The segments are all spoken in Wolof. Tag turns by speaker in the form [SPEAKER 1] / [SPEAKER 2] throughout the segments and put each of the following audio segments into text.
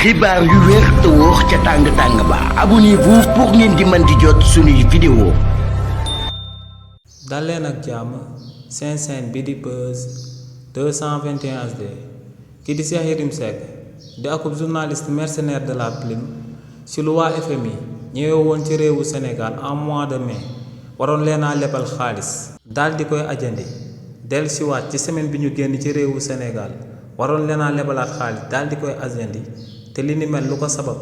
[SPEAKER 1] xibaar yu wér te wóor ca tàng ba abonnez-vous pour ngeen di mën di jot suñuy vidéo.
[SPEAKER 2] dal leen ak jàmm seen chaîne bi di Buzz 221 HD ki di Cheikh Yérim Seck di akub journaliste mercenaire de la plume ci lu waa FMI ñëwee woon ci réewu Sénégal en mois de mai waroon leen a lebal xaalis daal di koy ajandi dellusiwaat ci semaine bi ñu génn ci réewu Sénégal waroon leen a lebalaat xaalis daal di koy ajandi te li ni mel lu ko sabab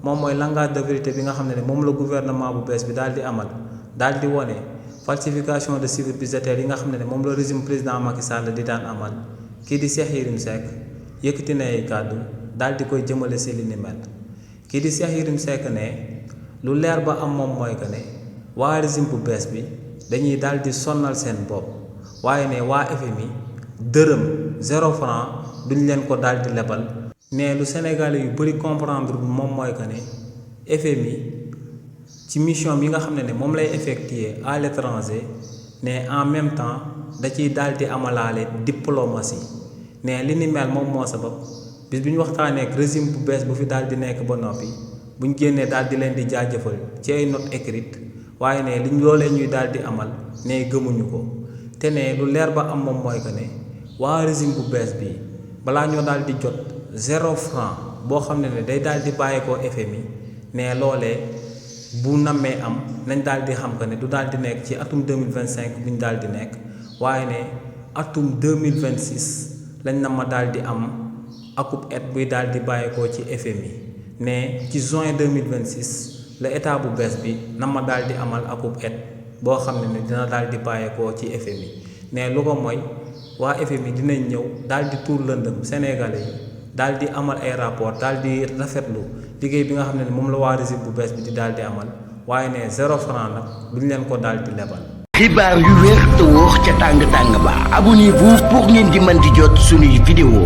[SPEAKER 2] moom mooy langage de vérité bi nga xam ne moom la gouvernement bu bees bi daal di amal daal di wone falsification de chiffres budgétaires yi nga xam ne moom la régime président Macky Sall di daan amal kii di Cheikh Yérim Seck yëkkati na ay kàddu daal di koy jëmale si li ni mel kii di Cheikh Yérim Seck ne lu leer ba am moom mooy que ne waa régime bu bees bi dañuy daal di sonnal seen bopp waaye ne waa FMI dërëm 0 franc duñ leen ko daal di lebal. ne lu Sénégalais yu bëri comprendre moom mooy que ne FMI ci mission bi nga xam ne moom lay effectuer à l'étranger ne en même temps da ciy daal di amalaale diplomatie ne li ni mel moom moo sabab bis bi ñu waxtaanee ak régime bu bees bu fi daal di nekk ba noppi buñ génnee daal di leen di jaajëfal ci ay notes écrites waaye ne liñ loolee ñuy daal di amal ne gëmuñu ko te ne lu leer ba am moom mooy que ne waa régime bu bees bi balaa ñoo daal di jot 0 franc boo xam ne day daal di bàyyeekoo FMI ne loolee bu nammee am nañ daal di xam que ne du daal di nekk ci atum 2025 bu ñu daal di nekk waaye ne atum 2026 lañ na ma daal di am akub aide buy daal di bàyyeekoo ci FMI ne ci juin 2026 la état bu bees bi na ma daal di amal akub aide boo xam ne dina daal di bàyyeekoo ci FMI ne lu ko mooy waa FMI dinañ ñëw daal di tuur lëndëm Sénégalais yi daal di amal ay rapport daal di rafetlu liggéey bi nga xam ne moom la waa régime bu bees bi di daal di amal waaye ne 0 franc nag duñ leen ko daal di lebal.
[SPEAKER 1] xibaar yu wér te wóor ca tàng ba abonnez-vous pour ngeen di mën di jot suñuy vidéo.